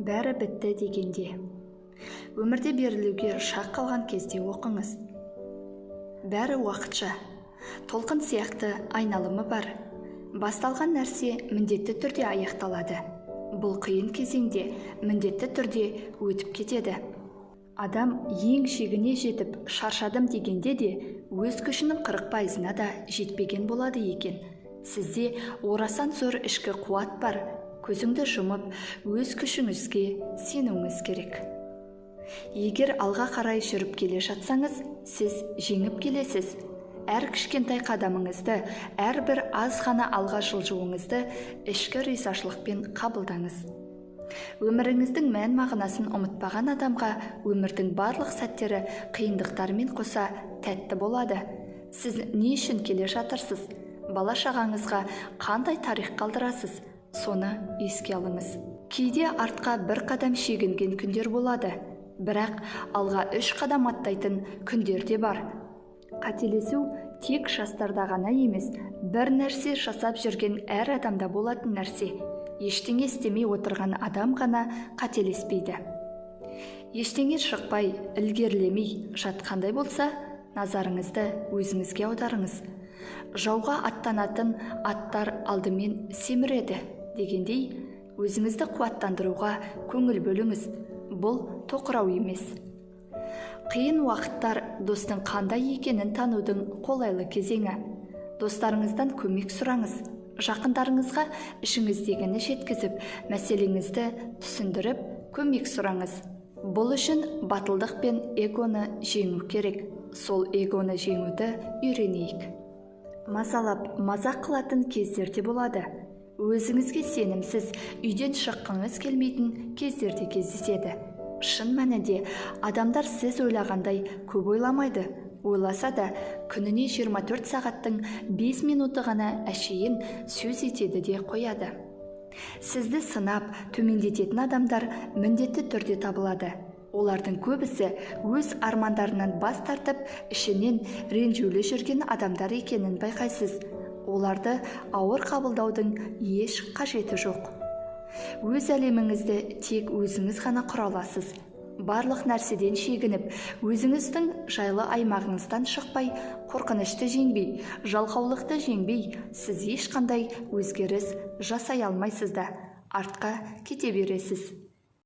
Бәрі бітті дегенде. Өмірде берілуге шақ қалған кезде оқыңыз. Бәрі уақытша. Толқын сияқты айналымы бар. Басталған нәрсе міндетті түрде аяқталады. Бұл қиын кезеңде міндетті түрде өтіп кетеді. Адам ең шегіне жетіп шаршадым дегенде де өз күшінің 40%-на да жетпеген болады екен. Сізде орасан зор ішкі қуат бар. Көзіңді жұмып, өз күшіңізге сенуіңіз керек. Егер алға қарай жүріп келе жатсаңыз, сіз жеңіп келесіз. Әр кішкентай қадамыңызды, әрбір аз ғана алға жылжуыңызды ішкі ризашылықпен қабылдаңыз. Өміріңіздің мән мағынасын ұмытпаған адамға өмірдің барлық сәттері қиындықтармен қоса тәтті болады. Сіз не үшін келе жатырсыз? Бала шағаңызға қандай тарих қалдырасыз? Соны еске алыңыз. Кейде артқа бір қадам шегінген күндер болады, бірақ алға 3 қадам аттайтын күндер де бар. Қателесу тек жастарда ғана емес, бір нәрсе жасап жүрген әр адамда болатын нәрсе. Ештеңе істемей отырған адам ғана қателеспейді. Ештеңе шықпай, ілгерілемей жатқандай болса, назарыңызды өзіңізге аударыңыз. Жауға аттанатын аттар алдымен семіреді дегендей, өзіңізді қуаттандыруға көңіл бөліңіз. Бұл тоқырау емес. Қиын уақыттар достың қандай екенін танудың қолайлы кезеңі. Достарыңыздан көмек сұраңыз. Жақындарыңызға ішіңіздегіні жеткізіп, мәселеңізді түсіндіріп, көмек сұраңыз. Бұл үшін батылдық пен эгоны жеңу керек. Сол эгоны жеңуді үйренейік. Мазалап, мазақ қылатын кездер де болады. Өзіңізге сенімсіз, үйден шыққыңыз келмейтін кездер де кездеседі. Шын мәнінде адамдар сіз ойлағандай көп ойламайды. Ойласа да күніне 24 сағаттың 5 минуты ғана әшейін сөз етеді де қояды. Сізді сынап, төмендететін адамдар міндетті түрде табылады. Олардың көбісі өз армандарынан бас тартып, ішінен ренжулі жүрген адамдар екенін байқайсыз. Оларды ауыр қабылдаудың еш қажеті жоқ. Өз әлеміңізді тек өзіңіз ғана құра аласыз. Барлық нәрседен шегініп, өзіңіздің жайлы аймағыңыздан шықпай, қорқынышты жеңбей, жалқаулықты жеңбей, сіз ешқандай өзгеріс жасай алмайсыз да, артқа кете бересіз.